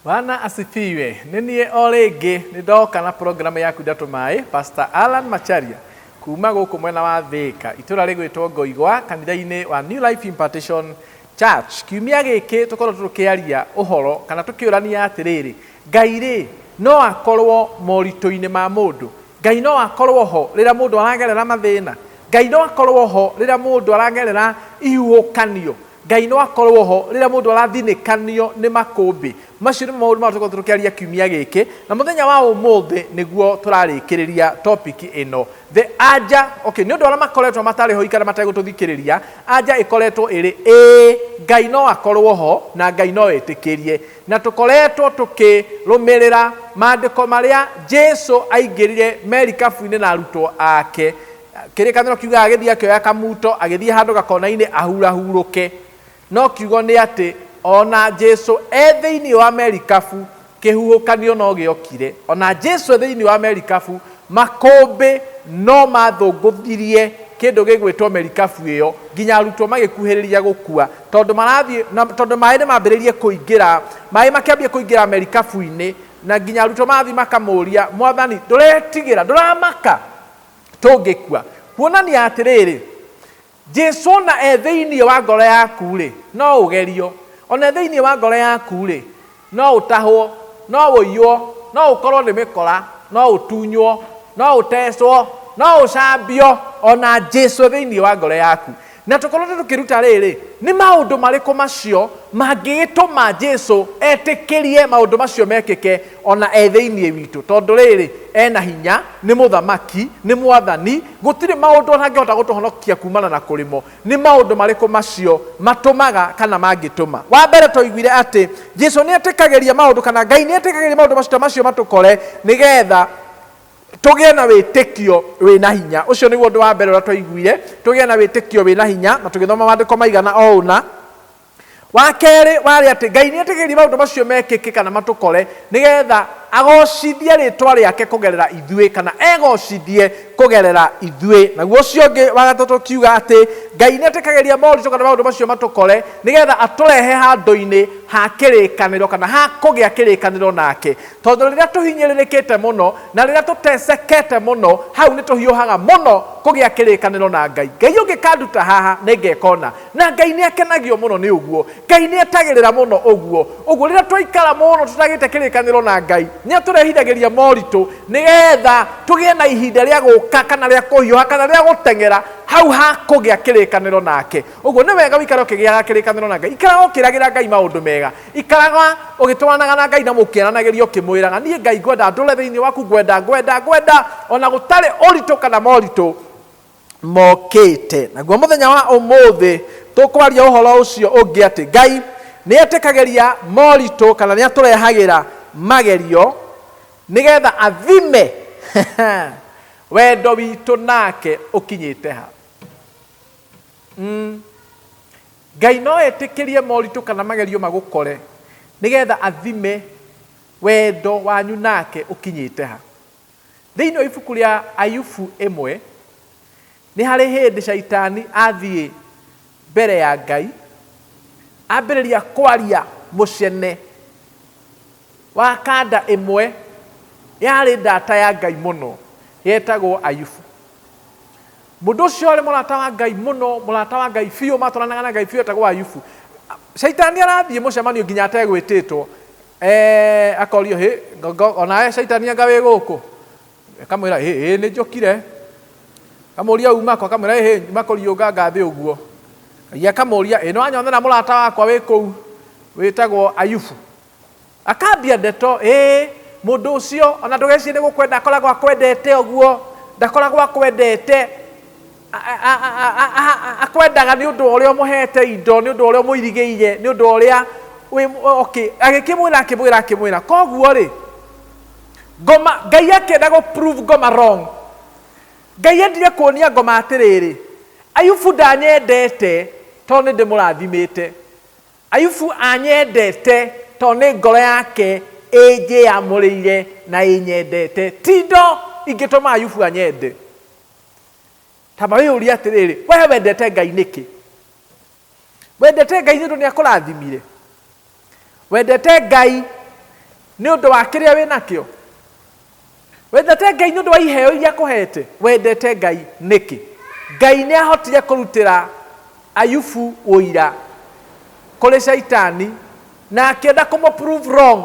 Bwana asifiwe. Nĩ niĩ o rĩngĩ nĩ ndoka na programu yaku Ndatũ Maĩ, Pastor Alan Macharia kuma gũkũ mwena wa Thĩka, itũra rĩgwĩtwo Ngoigwa, kanitha-inĩ wa New Life Impartation Church. Kiumia gĩkĩ tũkorwo tũkĩaria ũhoro kana tũkĩũrania atĩrĩrĩ, Ngai rĩ no akorwo moritũ-inĩ ma mũndũ? Ngai no akorwo ho rĩrĩa mũndũ aragerera mathĩna? Ngai no akorwo ho rĩrĩa mũndũ aragerera ihuhũkanio? Ngai no akorwo ho rĩrĩa mũndũ arathinĩkanio nĩ makũmbĩ? Macio nĩmo maũndũ marĩa tũkoretwo tũkĩaria kiumia gĩkĩ, na mũthenya wa ũmũthĩ nĩguo tũrarĩkĩrĩria topic ĩno. The anja, okay, nĩ ũndũ arĩa makoretwo matarĩ ho ikara mategũtũthikĩrĩria, anja ĩkoretwo ĩrĩ ĩĩ, Ngai no akorwo ho na Ngai no etĩkĩrie. Na tũkoretwo tũkĩrũmĩrĩra maandĩko marĩa Jesu aingĩrire merikabu-inĩ na arutwo ake. Kĩrĩkanĩro kiugaga agĩthiĩ akĩoya kamuto, agĩthiĩ handũ gakona-inĩ ahurahurũke. No kiugo nĩ atĩ ona Jesu e thĩinĩ wa merikabu, kĩhuhũkanio no gĩokire. Ona Jesu e thĩinĩ wa merikabu, makũmbĩ no mathũngũthirie kĩndũ gĩgwĩtwo merikabu ĩyo, nginya arutwo magĩkuhĩrĩria gũkua, tondũ marathiĩ na tondũ maĩ nĩ mambĩrĩirie kũingĩra, maĩ makĩambia kũingĩra merikabu-inĩ, na nginya arutwo marathiĩ makamũria, Mwathani, ndũretigĩra, ndũramaka tũngĩkua? Kuonania atĩrĩrĩ, Jesu ona e thĩinĩ wa ngoro yaku-rĩ, no ũgerio. Ona e thĩinĩ wa ngoro yaku-rĩ, no ũtahwo, no ũiywo, no ũkorwo nĩ mĩkora, no ũtunywo, no ũtecwo, no ũcambio, ona Jesu e thĩinĩ wa ngoro yaku. Na tũkoretwo tũkĩruta rĩrĩ, nĩ maũndũ marĩkũ macio mangĩgĩtũma Jesu etĩkĩrie maũndũ macio mekĩke ona e thĩinĩ witũ? Tondũ rĩrĩ, ena hinya, nĩ mũthamaki, nĩ mwathani, gũtirĩ maũndũ atangĩhota gũtũhonokia kumana na kũrĩmo. Nĩ maũndũ marĩkũ macio matũmaga kana mangĩtũma? Wa mbere twaiguire atĩ Jesu nĩ etĩkagĩria maũndũ kana Ngai nĩ etĩkagĩria maũndũ macio ta macio matũkore nĩgetha tũgĩe na wĩtĩkio wĩna hinya. Ũcio nĩguo ũndũ wa mbere ũrĩa twaiguire, tũgĩe na wĩtĩkio wĩna hinya, na tũgĩthoma maandĩko maigana o ũna. Wa kerĩ warĩ atĩ Ngai nĩ etĩkĩrie maũndũ macio mekĩke kana matũkore nĩgetha agocithie rĩtwa rĩake kũgerera ithuĩ kana egocithie kũgerera ithuĩ. Naguo ũcio ũngĩ wa gatatũ kiuga atĩ Ngai nĩ etĩkagĩria moritũ kana maũndũ macio matũkore nĩgetha atũrehe handũ-inĩ ha kĩrĩkanĩro kana ha kũgĩa kĩrĩkanĩro nake. Tondũ rĩrĩa tũhinyĩrĩrĩkĩte mũno na rĩrĩa tũtecekete mũno, hau nĩ tũhiũhaga mũno kũgĩa kĩrĩkanĩro na Ngai. Ngai ũngĩkanduta haha nĩ ngeka ũna. Na Ngai nĩ akenagio mũno nĩ ũguo. Ngai nĩ etagĩrĩra mũno ũguo. Ũguo rĩrĩa twaikara mũno tũtagĩte kĩrĩkanĩro na Ngai, nĩ atũrehithagĩria moritũ nĩgetha tũgĩe na ihinda rĩa gũka kana rĩa kũhiũha kana rĩa gũteng'era hau ha kũgĩa kĩrĩkanĩro nake. Ũguo nĩ wega ũikare ũkĩgĩaga kĩrĩkanĩro na Ngai. Ikaraga ũkĩragĩra Ngai maũndũ mega. Ikaraga ũgĩtwaranaga na Ngai na mũkĩaranagĩria ũkĩmwĩraga, niĩ Ngai ngwenda ndũre thĩinĩ waku, ngwenda, ngwenda, ngwenda, ona gũtarĩ ũritũ kana moritũ mokĩte. Naguo mũthenya wa ũmũthĩ tũkwaria ũhoro ũcio ũngĩ atĩ Ngai nĩ etĩkagĩria moritũ kana nĩ atũrehagĩra magerio nĩgetha athime wendo witũ nake ũkinyĩte ha. Ngai no etĩkĩrie moritũ kana magerio magũkore nĩgetha athime wendo wanyu nake ũkinyĩte ha. Thĩinĩ wa ibuku rĩa Ayubu ĩmwe, nĩ harĩ hĩndĩ Shaitani athiĩ mbere ya Ngai, ambĩrĩria kwaria mũcene wa kanda ĩmwe yarĩ ndata ya Ngai mũno, yetagwo Ayubu. Mũndũ ũcio arĩ mũrata wa Ngai mũno, mũrata wa Ngai biũ, matwaranaga na Ngai biũ, etagwo Ayubu. Shaitani arathiĩ mũcemanio nginya ategwĩtĩtwo, akorio, hĩ, onawe Shaitani anga wĩ gũkũ? Akamwĩra, ĩ, ĩ, nĩ njũkire. Akamũria uma kũ? Akamwĩra, ĩ, nyuma kũriũnga ngathĩ ũguo. Ngai akamũria, ĩ, nĩ wanyonera mũrata wakwa wĩ kũu wĩtagwo Ayubu? Akambia ndeto, ĩĩ, mũndũ ũcio, ona ndũgecirie nĩ gũkwenda akoragwo akwendete ũguo, ndakoragwo akwendete, akwendaga nĩ ũndũ wa ũrĩa ũmũhete indo, nĩ ũndũ wa ũrĩa ũmũirigĩire, nĩ ũndũ wa ũrĩa wĩ, okay, agĩkĩmwĩra, akĩmwĩra, akĩmwĩra. Koguo rĩ, ngoma, Ngai akĩenda gũ prove ngoma wrong. Ngai endire kuonia ngoma atĩrĩrĩ, Ayubu ndanyendete tondũ nĩ ndĩmũrathimĩte. Ayubu anyendete tondũ nĩ ngoro yake ĩnjĩyamũrĩire na ĩnyendete. Ti indo ingĩtũma Ayubu anyende. Tamba wĩyũrie atĩrĩrĩ, we wendete Ngai nĩkĩ? Wendete Ngai nĩ ũndũ nĩ akũrathimire? Wendete Ngai Nĩ ũndũ wa kĩrĩa wĩ nakĩo? Wendete Ngai nĩ ũndũ wa iheo iria akũhete? Wendete Ngai nĩkĩ? Ngai nĩ ahotire kũrutĩra Ayubu ũira kũrĩ Shaitani na akĩenda kũmũ prove wrong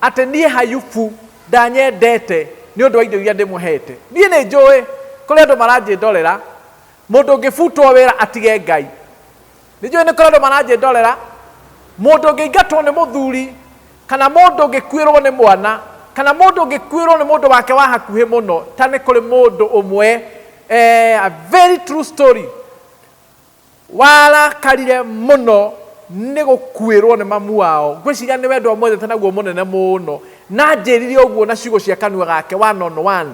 atĩ niĩ Ayubu ndanyendete nĩ ũndũ wa indo iria ndĩmũhete. Niĩ nĩ njũĩ kũrĩ andũ maranjĩndorera mũndũ ũngĩbutwo wĩra atige Ngai. Nĩ njũĩ nĩ kũrĩ andũ maranjĩndorera mũndũ ũngĩingatwo nĩ mũthuri kana mũndũ ũngĩkuĩrwo nĩ mwana kana mũndũ ũngĩkuĩrwo nĩ mũndũ wake wa hakuhĩ mũno. Ta nĩ kũrĩ mũndũ ũmwe, a very true story, warakarire mũno nĩ gũkuĩrwo nĩ mamu wao. Ngwĩciria nĩ wendo amwendete naguo mũnene mũno, na anjĩrire ũguo na ciugo cia kanua gake one on one,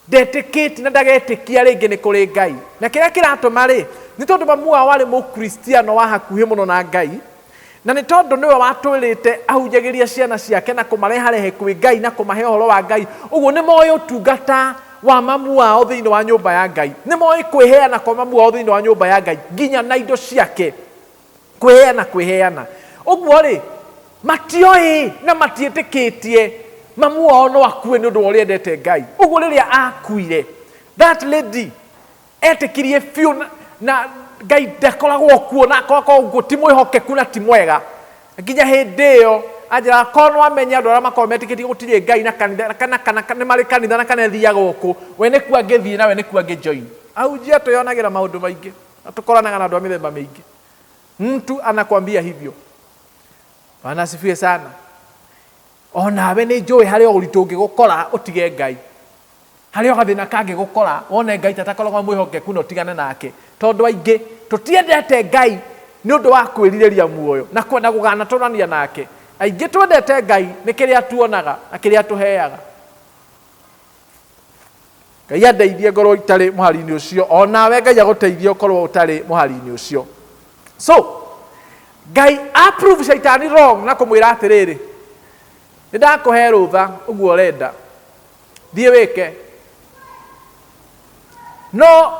ndetĩkĩtie na ndagetĩkia rĩngĩ nĩ kũrĩ Ngai. Na kĩrĩa kĩratũma rĩ, nĩ tondũ mamu wao arĩ mũkristiano wa hakuhĩ mũno na Ngai, na nĩ tondũ nĩwe watwĩrĩte ahunjagĩria ciana ciake na kũmareharehe kwĩ Ngai na kũmahe ũhoro wa Ngai. Ũguo nĩ moĩ ũtungata wa mamu wao thĩinĩ wa nyũmba ya Ngai, nĩ moĩ kwĩheana kwa mamu wao thĩinĩ wa nyũmba ya Ngai nginya na indo ciake, kwĩheana kwĩheana. Ũguo rĩ, matioĩ na matiĩtĩkĩtie mamu wao no akue nĩ ũndũ wa ũrĩa endete Ngai. Ũguo rĩrĩa akuire, that lady etĩkirie biũ na Ngai ndakoragwo kuo na akoragwo kuo ti mwĩhokeku na ti mwega. Nginya hĩndĩ ĩyo anjĩraga korwo no amenye andũ arĩa makoragwo metĩkĩtie gũtirĩ Ngai na kanitha kana kana nĩ marĩ kanitha na kana ĩthiaga ũkũ, we nĩkuo angĩthiĩ na we nĩkuo angĩ join. Ahunjia twĩyonagĩra maũndũ maingĩ na tũkoranaga na andũ a mĩthemba mĩingĩ. Mtu anakwambia hivyo. Bwana asifiwe sana. Onawe nĩ njũĩ harĩ o ũritũ ũngĩgũkora ũtige Ngai. Harĩ o gathĩna kangĩgũkora wone Ngai ta atakoragwo mwĩhokeku na ũtigane nake. Tondũ aingĩ tũtiendete Ngai nĩ ũndũ wa kwĩrirĩria muoyo na kwenda gũganatũrania nake. Aingĩ twendete Ngai nĩ kĩrĩa tuonaga na kĩrĩa tũheaga. Ngai andeithie ngorwo itarĩ mũhari-inĩ ũcio, o nawe Ngai agũteithie ũkorwo ũtarĩ mũhari-inĩ ũcio. So Ngai approve Shaitani wrong na kũmwĩra atĩrĩrĩ, nĩ ndakũhe rũtha ũguo ũrenda, thiĩ wĩke. No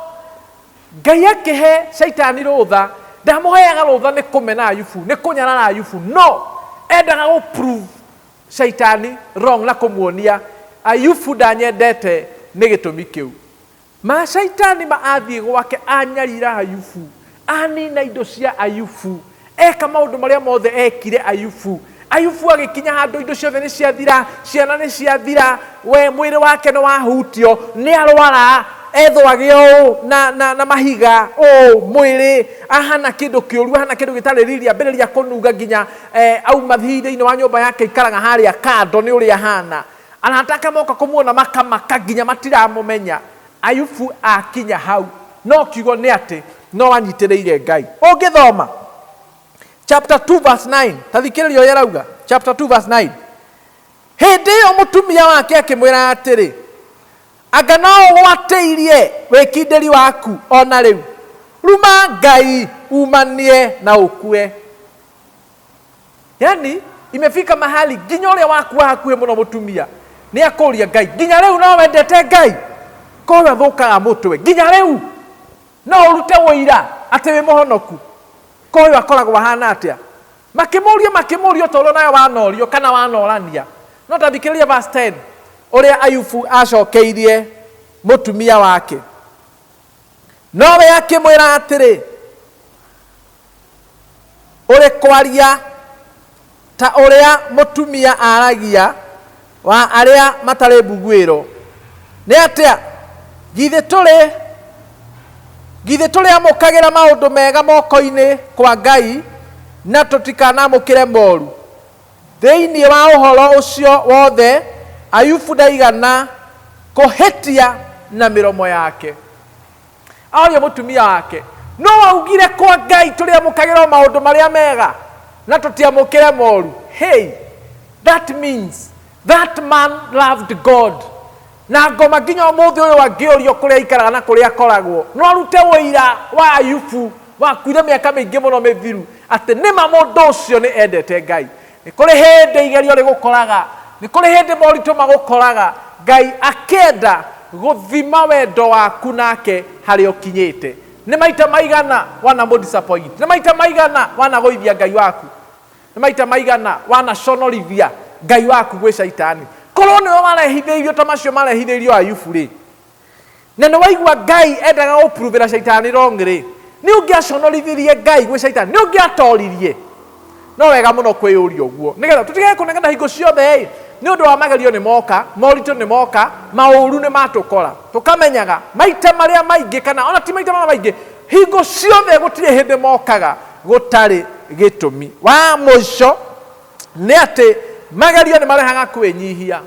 Ngai akĩhe Shaitani rũtha, ndamũheaga rũtha nĩ kũmena Ayubu, nĩ kũnyarara Ayubu, no endaga gũ prove Shaitani wrong na kũmuonia Ayubu ndanyendete nĩ gĩtũmi kĩu. Ma Shaitani ma athiĩ gwake anyarira Ayubu, anina indo cia Ayubu, eka maũndũ marĩa mothe ekire Ayubu. Ayubu agĩkinya handũ indo ciothe nĩ ciathira, ciana nĩ ciathira, we mwĩrĩ wake nĩ wahutio, nĩ arwara, ethwagĩa ũũ na, na, na mahiga ũũ mwĩrĩ, ahana kĩndũ kĩũru, ahana kĩndũ gĩtarĩ riri, ambĩrĩria kũnunga nginya auma thĩinĩ wa nyũmba yake ikaraga harĩa kando nĩ ũrĩa ahana. Arata ake moka kũmuona makamaka nginya matiramũmenya. Ayubu akinya hau, no kiugo nĩ atĩ no anyitĩrĩire Ngai. Ũngĩthoma chapter 2 verse 9, ta thikĩrĩria ũrĩa arauga. Chapter 2 verse 9, hĩndĩ ĩyo mũtumia wake akĩmwĩra atĩrĩ, anga no ũgwatĩirie wĩkindĩri waku o na rĩu? Ruma Ngai umanie na ũkue. Yani imefika mahali nginya ũrĩa waku wa hakuhĩ mũno mũtumia nĩ akũria Ngai, nginya rĩu no wendete Ngai? Korwo athũkaga mũtwe, nginya rĩu no ũrute ũira atĩ wĩ mũhonoku? Korwo akoragwo ahana atĩa? Makĩmũria makĩmũria ta ũrĩa nawe wanorio kana wanorania. No ta thikĩrĩria verse 10 ũrĩa Ayubu acokeirie mũtumia wake. Nowe akĩmwĩra atĩrĩ, ũrĩ kwaria ta ũrĩa mũtumia aragia wa arĩa matarĩ mbuguĩro. Nĩ atĩa? Githĩ tũrĩ githĩ tũrĩamũkagĩra maũndũ mega moko-inĩ kwa Ngai na tũtikanamũkĩre moru? Thĩinĩ wa ũhoro ũcio wothe Ayubu ndaigana kũhĩtia na mĩromo yake. Aoria mũtumia wake, no waugire kwa Ngai tũrĩamũkagĩra o maũndũ marĩa mega na tũtiamũkĩre moru? Hey, that means that man loved God. Na ngoma nginya ũmũthĩ ũyũ angĩũrio kũrĩa aikaraga na kũrĩa akoragwo, no arute ũira wa Ayubu wakuire mĩaka mĩingĩ mũno mĩthiru atĩ nĩma mũndũ ũcio nĩ endete Ngai. Nĩ kũrĩ hĩndĩ igerio rĩgũkoraga, nĩ kũrĩ hĩndĩ moritũ magũkoraga, Ngai akĩenda gũthima wendo waku nake harĩa ũkinyĩte. Nĩ maita maigana wanamũ disappoint? Nĩ maita maigana wanagũithia Ngai waku? Nĩ maita maigana wanaconorithia? Ngai waku gwĩ Caitani? Korwo nĩwe warehithĩirio ta macio marehithĩirio Ayubu rĩ, na nĩ waigua Ngai endaga gũpuruvĩra Caitani wrong rĩ, nĩ ũngĩaconorithirie Ngai gwĩ Caitani? Nĩ ũngĩatoririe? No wega mũno kwĩyũria ũguo nĩgetha tũtigage kũnegena hingo ciothe ĩ nĩ ũndũ wa magerio nĩ moka, moritũ nĩ moka, maũru nĩ matũkora. Tũkamenyaga maita marĩa maingĩ, kana ona ti maita marĩa maingĩ, hingo ciothe gũtirĩ hĩndĩ mokaga gũtarĩ gĩtũmi. Wa mũico nĩ atĩ magerio nĩ marehaga kwĩnyihia.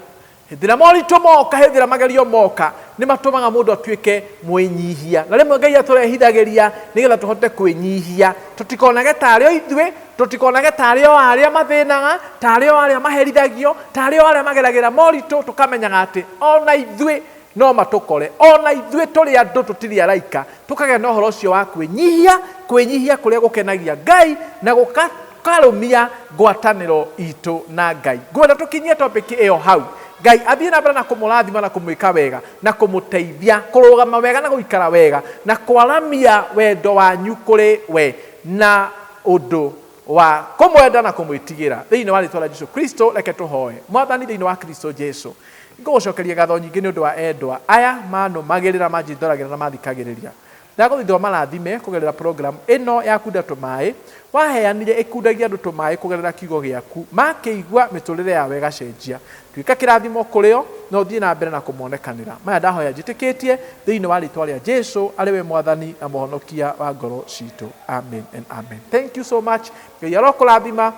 Hĩndĩ ĩrĩa moritũ moka, hĩndĩ ĩrĩa magerio moka, nĩ matũmaga mũndũ atuĩke mwĩnyihia. Na rĩmwe Ngai atũrehithagĩria nĩgetha tũhote kwĩnyihia, tũtikonage tarĩ o ithuĩ, tũtikonage tarĩ o arĩa mathĩnaga, tarĩ o arĩa maherithagio, tarĩ o arĩa mageragĩra moritũ, tũkamenyaga atĩ ona ithuĩ no matũkore, ona ithuĩ tũrĩ andũ, tũtirĩ araika. Tũkagĩa na ũhoro ũcio wa kwĩnyihia, kwĩnyihia kũrĩa gũkenagia Ngai na gũkarũmia ngwatanĩro itũ na Ngai. Ngwenda tũkinyie topic ĩyo hau. Ngai athiĩ na mbere na kũmũrathima na kũmwĩka wega na kũmũteithia kũrũgama wega na gũikara wega na kwaramia wendo wanyu kũrĩ we na ũndũ wa kũmwenda na kũmwĩtigĩra thĩinĩ wa rĩtwa rĩa Jesu Kristo. Reke tũhoe. Mwathani, thĩinĩ wa Kristo Jesu, ngũgũcokeria ngatho nyingĩ nĩ ũndũ wa endwa aya manũmagĩrĩra, manjindoragĩra na mathikagĩrĩria. Ndagũthaitha ũmarathime kũgerera program ĩno ya Kunda Tũmaĩ waheanire ĩkundagia andũ tũmaĩ kũgerera kiugo gĩaku, makĩigua mĩtũrĩre yao ĩgacenjia. Tuĩka kĩrathimo kũrĩ o na ũthiĩ na mbere na kũmonekanĩra. Maya ndahoya njĩtĩkĩtie thĩinĩ wa rĩtwa rĩa Jesu, arĩ we Mwathani na Mũhonokia wa ngoro citũ. Amen and amen. Thank you so much. Ngai arokũrathima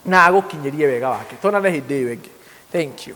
na agũkinyĩrie wega wake. Tuonane hĩndĩ ĩyo ĩngĩ. Thank you.